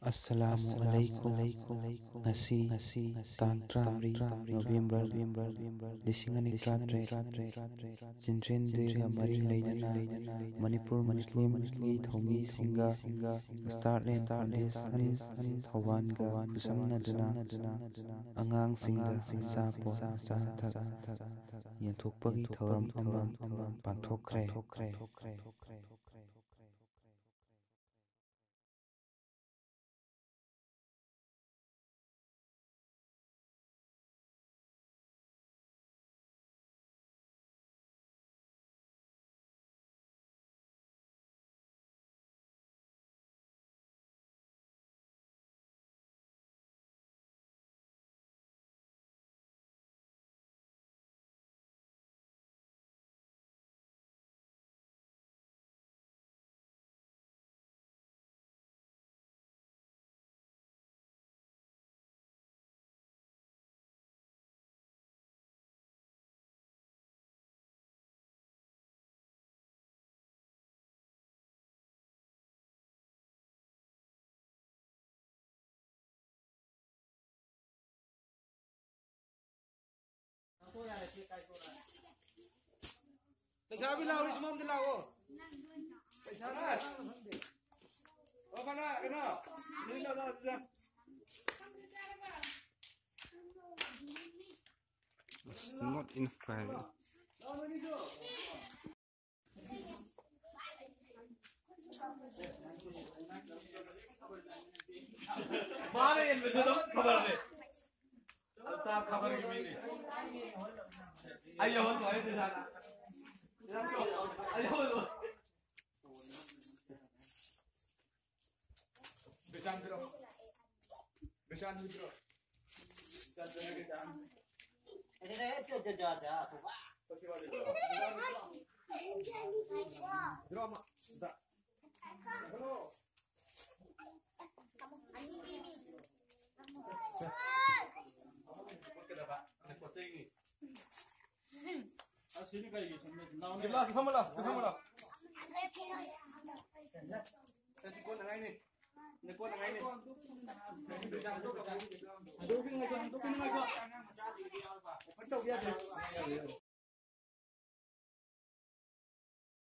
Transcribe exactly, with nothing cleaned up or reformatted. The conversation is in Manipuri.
ꯑꯁꯂꯥꯃꯨ ꯑꯂꯩꯀꯨꯝ꯫ ꯉꯁꯤ ꯇꯥꯡ ꯇꯔꯥꯃꯔꯤ November ꯂꯤꯁꯤꯡ ꯑꯅꯤ ꯇꯔꯥꯇꯔꯦꯠ꯫ Children Day ꯒ ꯃꯔꯤ ꯂꯩꯅꯅ ꯃꯅꯤꯄꯨꯔ ꯃꯨꯁꯂꯤꯝꯒꯤ ꯊꯧꯃꯤꯁꯤꯡꯒ Starland Foundation ꯊꯧꯕꯥꯜꯒ ꯈꯨꯠꯁꯝꯅꯗꯨꯅ ꯑꯉꯥꯡꯁꯤꯡꯗ ꯑꯆꯥꯄꯣꯠ, ꯑꯆꯥ ꯑꯊꯛ ꯌꯦꯟꯊꯣꯛꯄꯒꯤ ꯊꯧꯔꯝ ꯑꯃ ꯄꯥꯡꯊꯣꯛꯈ꯭ꯔꯦ꯫ ꯂꯩꯁꯥꯕꯤ ꯂꯥꯛꯑꯣ, ꯁꯨꯃꯥꯡꯗ ꯂꯥꯛꯑꯣ꯫ ꯂꯩꯁꯥꯕꯤ ꯂꯥꯛꯑꯣ, ꯈꯪꯗꯦ꯫ ꯑꯣ, ꯀꯅꯥ, ꯀꯅꯥ? ꯅꯣꯏ ꯂꯥꯛꯑꯣ, ꯂꯥꯛꯑꯣ, ꯂꯥꯛꯑꯣ꯫ It's not enough, guys. ꯃꯥꯅ ꯌꯦꯟꯕꯁꯦ ꯑꯗꯨꯝ ꯈꯕꯔꯅꯦ꯫ ꯑꯜꯇꯥꯞ ꯈꯕꯔꯒꯤ ꯃꯤꯅꯤ꯫ ꯑꯩ ꯌꯥꯎꯍꯜꯂꯣ ꯍꯥꯏꯗꯦ ꯅꯪ꯫ ꯑꯩ ꯌꯥꯎꯍꯜꯂꯣ꯫ ꯕꯤꯁꯥꯟ ꯄꯤꯔꯛꯑꯣ꯫ ꯕꯤꯁꯥꯟ ꯄꯤꯔꯛꯑꯣ꯫ ꯕꯤꯁꯥꯟ ꯄꯤꯔꯛꯑꯣ꯫ ꯄꯤꯔꯛꯑꯣ ꯑꯃ꯫ ꯑꯝꯇ꯫ ꯍꯜꯂꯣ꯫ ꯑꯁ, ꯁꯤꯗꯤ ꯀꯩꯒꯤ ꯁꯨꯝ ꯂꯥꯎꯅꯦ? ꯂꯥꯎ, ꯐꯝꯃ ꯂꯥꯎ, ꯐꯝꯃ ꯂꯥꯎ꯫ ꯑꯩꯁꯨ ꯀꯣꯟꯅ ꯉꯥꯏꯅꯤ꯫ ꯍꯟꯗꯣꯛꯈꯤꯅꯨ, ꯉꯥꯏꯈꯣ, ꯍꯟꯗꯣꯛꯈꯤꯅꯨ, ꯉꯥꯏꯈꯣ꯫ Open ꯇꯧꯕ ꯌꯥꯗꯦ꯫